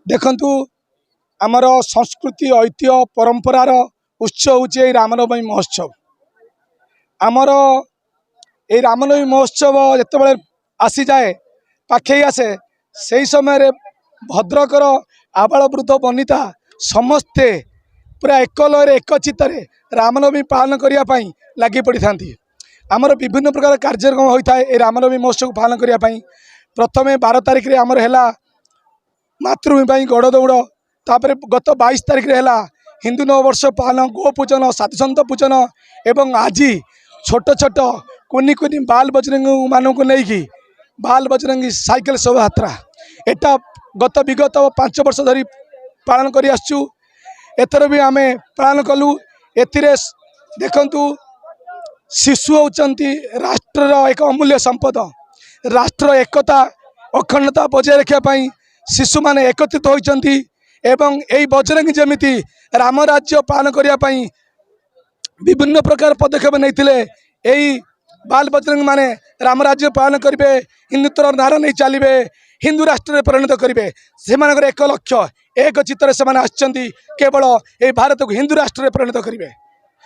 ଦେଖନ୍ତୁ, ଆମର ସଂସ୍କୃତି, ଐତିହ୍ୟ, ପରମ୍ପରାର ଉତ୍ସ ହେଉଛି ଏଇ ରାମନବମୀ ମହୋତ୍ସବ। ଆମର ଏଇ ରାମନବମୀ ମହୋତ୍ସବ ଯେତେବେଳେ ଆସିଯାଏ, ପାଖେଇ ଆସେ, ସେଇ ସମୟରେ ଭଦ୍ରକର ଆବାଳ ବୃଦ୍ଧ ବନିତା ସମସ୍ତେ ପୁରା ଏକ ଲୟରେ, ଏକ ଚିତ୍ତରେ ରାମନବମୀ ପାଳନ କରିବା ପାଇଁ ଲାଗି ପଡ଼ିଥାନ୍ତି। ଆମର ବିଭିନ୍ନ ପ୍ରକାର କାର୍ଯ୍ୟକ୍ରମ ହୋଇଥାଏ ଏ ରାମନବମୀ ମହୋତ୍ସବକୁ ପାଳନ କରିବା ପାଇଁ। ପ୍ରଥମେ 12 ତାରିଖରେ ଆମର ହେଲା ମାତୃଭୂମି ପାଇଁ ଗଡ଼ ଦୌଡ଼। ତାପରେ ଗତ 22 ତାରିଖରେ ହେଲା ହିନ୍ଦୁ ନବବର୍ଷ ପାଳନ, ଗୋ ପୂଜନ, ସାଧୁସନ୍ଥ ପୂଜନ ଏବଂ ଆଜି ଛୋଟ ଛୋଟ କୁନି କୁନି ବାଲ ବଜରଙ୍ଗୀ ମାନଙ୍କୁ ନେଇକି ବାଲ ବଜରଙ୍ଗୀ ସାଇକେଲ ଶୋଭାଯାତ୍ରା। ଏଟା ଗତ ବିଗତ 5 ବର୍ଷ ଧରି ପାଳନ କରି ଆସିଛୁ। ଏଥର ବି ଆମେ ପାଳନ କଲୁ। ଏଥିରେ ଦେଖନ୍ତୁ, ଶିଶୁ ହେଉଛନ୍ତି ରାଷ୍ଟ୍ରର ଏକ ଅମୂଲ୍ୟ ସମ୍ପଦ। ରାଷ୍ଟ୍ର ଏକତା, ଅଖଣ୍ଡତା ବଜାୟ ରଖିବା ପାଇଁ ଶିଶୁମାନେ ଏକତ୍ରିତ ହୋଇଛନ୍ତି ଏବଂ ଏଇ ବଜରଙ୍ଗୀ ଯେମିତି ରାମ ରାଜ୍ୟ ପାଳନ କରିବା ପାଇଁ ବିଭିନ୍ନ ପ୍ରକାର ପଦକ୍ଷେପ ନେଇଥିଲେ, ଏଇ ବାଲ ବଜରଙ୍ଗୀ ମାନେ ରାମ ରାଜ୍ୟ ପାଳନ କରିବେ, ହିନ୍ଦୁତ୍ୱର ନାରା ନେଇ ଚାଲିବେ, ହିନ୍ଦୁ ରାଷ୍ଟ୍ରରେ ପରିଣତ କରିବେ। ସେମାନଙ୍କର ଏକ ଲକ୍ଷ୍ୟ, ଏକ ଚିତ୍ତରେ ସେମାନେ ଆସିଛନ୍ତି, କେବଳ ଏଇ ଭାରତକୁ ହିନ୍ଦୁ ରାଷ୍ଟ୍ରରେ ପରିଣତ କରିବେ।